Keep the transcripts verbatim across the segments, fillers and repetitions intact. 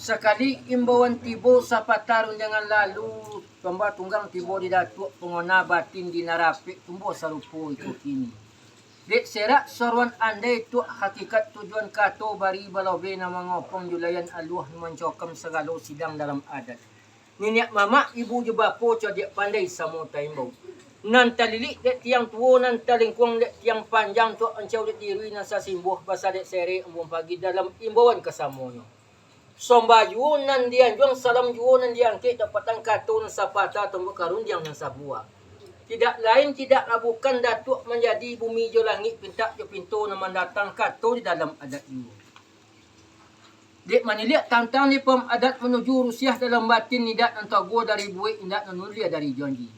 Sakali imbauan tibo, sapatah rundiangan lalu, pambah tunggang tibo di Datuak, pangona batin di nan rapek, tumbuah sarupo iko kini. Dek serak saruan andai tuak, hakikat tujuan kato bari balobeh, nan mangopong julaian aluah, nan mancokam sagalo sidang dalam adat. Niniak mamak, ibu jo bapo, codiak pandai samo taimbau. Nan talilik dek tiang tuo, nan talingkuang dek tiang panjang, tuak ancau dek diri nan sasimbuah, basa dek serek embun pagi dalam imbauan kasamonyo. Somba juo nan dianjuang, salam juo nan diangkek, dapatan kato nan sapatah, tumbuah karundiang nan sabuah. Tidak lain, tidak lah bukan, Datuak manjadi bumi jo langik, pintak jo pinto nan mandatang, kato di dalam adat juo. Dek maniliak tantang di pam adat, manuju rusiah dalam batin, indak nan toguah dari buek, indak nan mulia dari janji.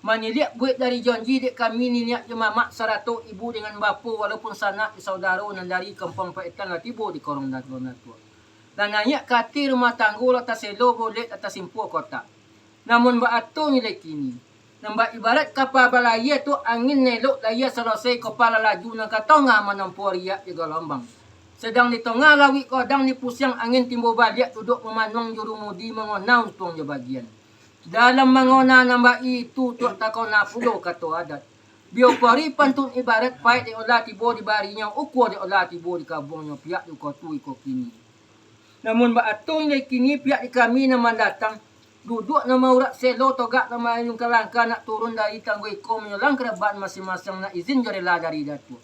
Maniliak buek dari janji, dek kami niniak jo mamak, sarato ibu dengan bapo, walaupun sanak jo saudaro, nan dari kampung Paetan lah tibo di korong Datuak. Lah naiak ka ateh rumah tanggo, lah taselo bolek, lah tasimpua kotak. Namun baato nyo lai kini. Nan baibarat kapa balayia tu, angin nan elok layia salasai, kapa lah laju nan ka tongah manampuah riak jo galombang. Sadang di tongah lauik godang, dipusiang angin timbul baliak, duduak mamanuang jurumudi, mangona untuang jo bagian. Dalam mangona nan baitu, tuak takona pulo kato adat. Biopori pantun ibarat, paek dek olah tibo di barinyo, ukua dek olah tibo di kabuangnyo, pihak di uko tu iko kini. Namun baato nyo lai kini, pihak di kami nan mandatang, duduak nan maurak selo, togak nan maayunkan langkah, nak turun dari tanggo iko, manyolang karabat masiang-masiang, nak izin jo rela dari Datuak.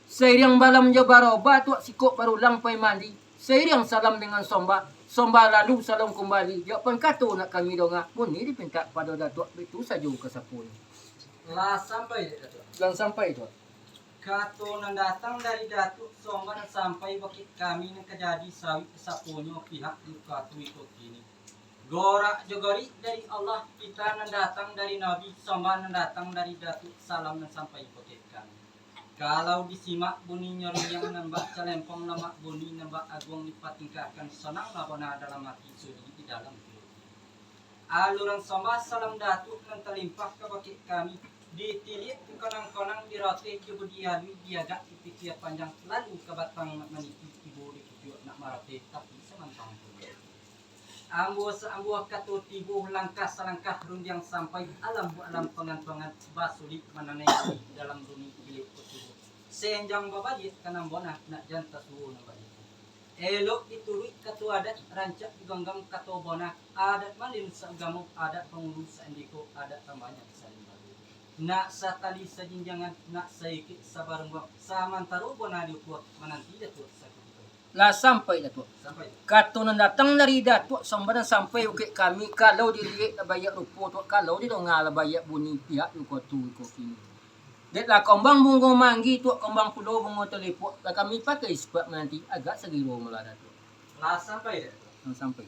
Sairiang balam jo barobah, tuak sikok barulang pai mandi, sairiang salam dengan somba, somba lalu salam kumbali, jawaban kato nak kami donga, bunyi dipintak pado Datuak, baitu sajo kasaponyo. Lah sampai dek Datuak? Lah sampai, Tuak. Kato nan datang dari Datuak, somba nan sampai bakeh kami, nan ka jadi sawik saponyo pihak di uko tu iko kini. Gorak jo gorik dari Allah, pitah nan datang dari Nabi, somba nan datang dari Datuak, salam nan sampai bakeh kami. Kalau disimak buninyo riang, nan bak calempong lamak, buni nan bak aguang dipatingkahkan, sonang lah bona dalam ati, sudi di dalam pikiran. Aluran somba salam Datuak nan talimpah kabake kami, ditiliak dikonang-konang, diroteh jo budi aluih, diagak dipikia panjang, lalu ka batang nak maniti, tibo di pucuak nak maroteh, tapi samantang pulo. Ambo saambo kato tibo, langkah salangkah rundiang sampai, alam baalam pangan-pangan, basulik mananai dalam bumi bilik katubuah. Senjang babaliak ka nan bona, nak jan tasuo nan baitu. Elok dituruik kato adat, rancak diganggam kato bona, adat malin saagamo, adat pangulu saandiko, adat tambanyak salimbago. Nak satali sajinjangan, nak saikik sabarungguang, samantaro bona diukua, mananti Datuak sakutiko. Lah sampai, Datuak. Sampai. Kato nan datang dari Datuak, somba nan sampai bakeh kami, kalau diliek lah baiak rupo, Tuak, kalau didonga lah baiak bunyi, pihak di uko tu iko kini. Dek lah kombang bungo manggi, Tuak, kombang pulo bungo talipuak, lah kami pakai sipaik mananti, agak sagiro malah, Datuak. Lah sampai, Datuak? Lah sampai.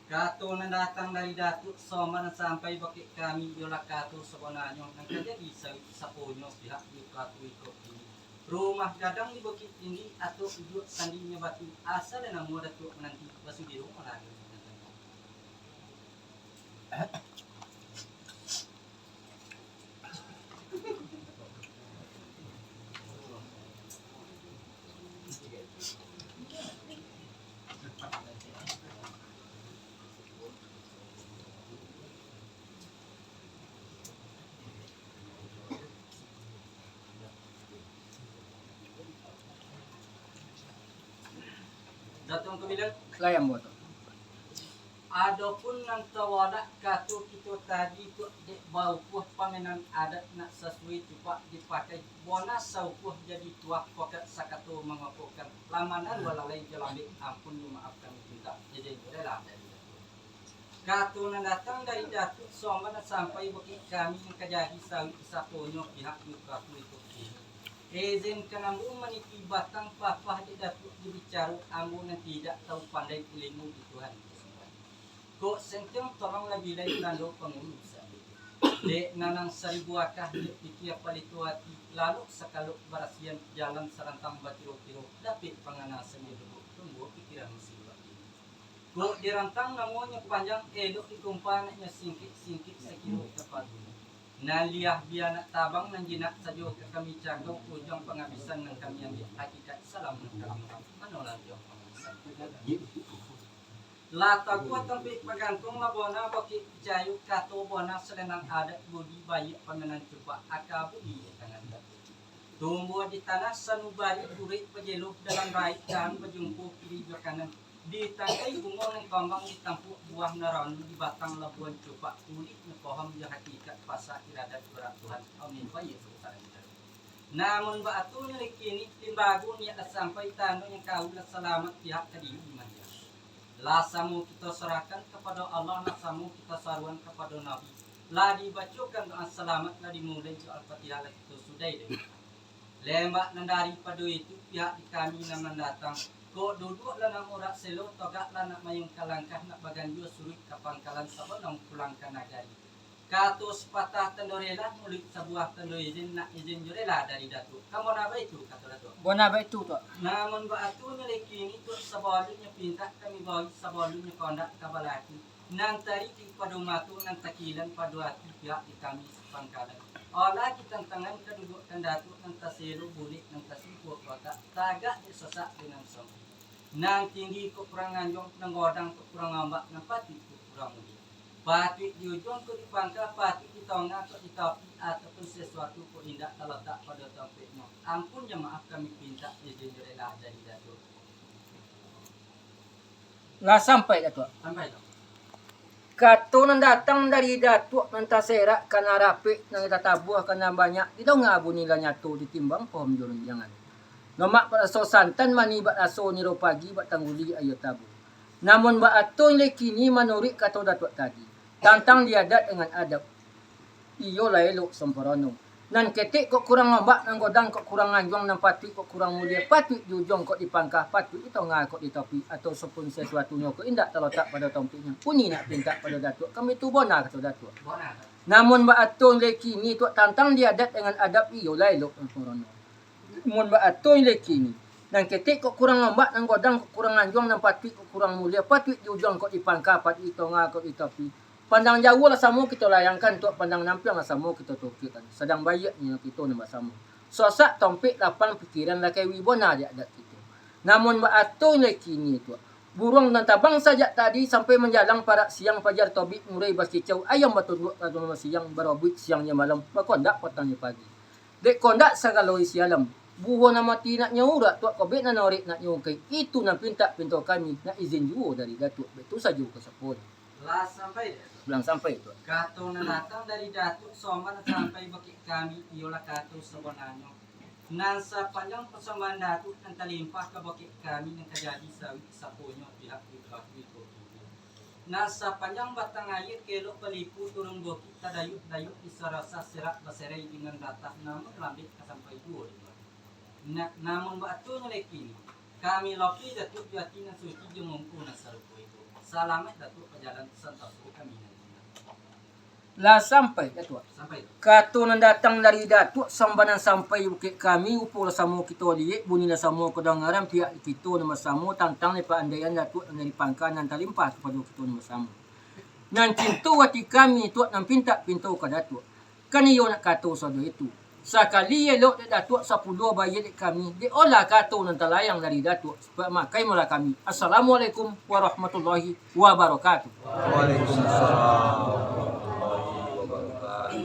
Kato nan datang dari Datuak, somba nan sampai bakeh kami, iyolah kato sabonanyo, nan ka jadi sawik saponyo pihak di uko tu iko kini. Rumah gadang di Bukik Tinggi, atok iduak sandinyo batu, asa dek namo Datuak mananti, basugiro malah. Datuak Angku Bilal. Lai ambo tu. Adopun nan tawalak kato kito tadi tu, dek baukuah pamainan adat nak sasuai cupak dipakai, bona saukuah jadi tuah, pokat sakato mangokokan, lah manaruah lalai jo lambek, ampun dimaafkan dipintak, jadi bolehlah dari Datuak. Kato nan datang dari Datuak, somba nan sampai bakeh kami, nan ka jadi sawik saponyo pihak di uko tu iko kini. Izin ka ambo maniti batang papah dek Datuak jo bicaro, ambo nan tidak tahu pandai, ilimu di Tuhan tasumban. Kok sentiang tolong labiah lai tando pangulu sandiri. Dek nanang saribu akah, dek pikia palito ati, lalok sakalok barasian, jalan sarantang batiro-tiro, dapek pangana sambil duduak, tumbuah pikiran musim bakini. Kok dirantang namonyo panjang, elok dikumpa naknyo singkik-singkik sakiro ka pagu. Nan liah bia nak tabang, nan jinak sajo ka kami cakau, ujuang pangabisan nan kami ambiak, hakikat salam nan kami urang, manolah ujuang pangabisan. Lah taguah tampek pagantuang, lah bona bakeh picayo, kato bona salenang adat, budi baiak pamenan cupak, aka budi di tangan Datuak. Tumbuah di tanah sanubari, urek pajelo dalam raik, dahan bajumpo kiri jo kanan. Di tangkai bungo nan kambang, di tampuak buah nan ranu, di batang labuan cupak, kulik nan koham jo hakikat, pasa iradat barak Tuhan. Amin. Baiak sabutan. Namun baatunyo lai kini, timbago niat lah sampai, tando nan kaul lah salamat, pihak ka diuji mandiang. Lah samo kito sarahkan kapado Allah, lah samo kito saruan kapado Nabi. Lah dibacokan doa salamat, lah dimulai jo Al-Fatihah, lah kito sudahi dek lembak nan daripado itu, pihak di kami nan mandatang. Kok duduak lah nak murak selo, togak lah nak mayungka langkah, nak baganjua suruik ka pangkalan, sabalun pulang ka nagari. Kato sapatah tando rela, muluik sabuah tando izin, nak izin jo rela dari Datuak. Kan bona baitu, kato Datuak. Bona baitu, Tuak. Namun baatunyo lai kini, Tuak, sabolunnyo pintak kami bawai, sabolunnyo kondak ka balaku. Nan tarik pado mato, nan takilan pado ati, pihak di kami sapangkalan. Alah di tantangan kaduduakan Datuak, nan taselo bulek, nan tasimpua kotak, tagak dek sasak dengan sompik. Nan tinggi kok kurang anjuang, nan godang kok kurang ombak, nan patuik kok kurang mulia. Patuik di ujuang kok di pangka, patuik di tongah kok di tapi, ataupun sasuatu kok indak talatak pado tampeknyo. Ampun jo maaf kami pintak, izin jo rela dari Datuak. Lah sampai, Datuak. Sampai, Datuak. Kato nan datang dari Datuak nan taserak, ka nan rapek, nan tatabuah, ka nan banyak, didonga bunyi lah nyato, ditimbang pohon jo runjangan. Lomak bak raso santan, manih bak raso niro pagi, bak tangguli aia tabu. Namun baatunyo lai kini, manuruik kato Datuak tadi, tantang di adat dengan adab, iyo lah elok samparono. Nan ketek kok kurang ombak, nan godang kok kurang anjuang, nan patuik kok kurang mulia, patuik di ujuang kok di pangka, patuik di tongah kok di tapi, atau sapun sasuatunyo kok indak talatak pado tampeknyo, bunyi nak pintak pado Datuak, kami tu bona, kato Datuak. Bona. Namun baatunyo lai kini, Tuak, tantang di adat dengan adab, iyo lah elok samparono. Mun baatunyo lai kini, nan ketek kok kurang ombak, nan godang kok kurang anjuang, nan patuik kok kurang mulia, patuik di ujuang kok di pangka, patuik di tongah kok di tapi. Pandang jauah lah samo kito layangkan, Tuak, pandang nampiang lah samo kito tokekkan. Sadang baiak nyo kito nan basamo. Sasak tampek, lapang pikiran, lakek wibawa di adat kito. Namun baatunyo lai kini, Tuak, buruang nan tabang sajak tadi sampai manjalang parak siang, pajar tobik mulai bakicau, ayam batunduak ka rumah siang, barobuik siang jo malam, bakondak patang jo pagi. Dek kondak sagalo isi alam, buah nan mati nak nyo urak, Tuak, kobek nan orek nak nyo ungkai, itu nan pintak pinto kami, nak izin juo dari Datuak, baitu sajo kasaponyo. Lah sampai, Datuak? Lah sampai, Tuak. Kato nan datang dari Datuak Somban sampai bakeh kami, iyolah kato sabananyo. Nan sapanjang pasambahan Datuak nan talimpah ka bakeh kami, nan ka jadi sawik saponyo pihak di batu iko kini. Nan sapanjang batang aia ka elok baliku turun bukik, tadayuak-dayuak di sarasa serak baserai dengan ratah, namun lambek ka sampai juo di batu. Na-, namun baatunyo lai kini, kami lopi Datuak jo ati nan suci jo mungko nan sarupo itu. Salamaik Datuak bajalan, santoso kami nan tingga. Lah sampai, Datuak. Sampai, Datuak. Kato nan datang dari Datuak Somban nan sampai bakeh kami, rupo lah samo kito liek, bunyi lah samo kadangaran pihak kito nan basamo, tantang di paandaian Datuak nan dari pangka nan talimpah kapado kito nan basamo. Nan cinto ati kami, Tuak, nan pintak pinto ka Datuak. Kan iyo nak kato sado itu. Sakali elok dek Datuak, sapuluah baiak dek kami, dek olah kato nan talayang dari Datuak, supayo makai molah kami. Assalamualaikum warahmatullahi wabarakatuh. Waalaikumsalam warahmatullahi wabarakatuh.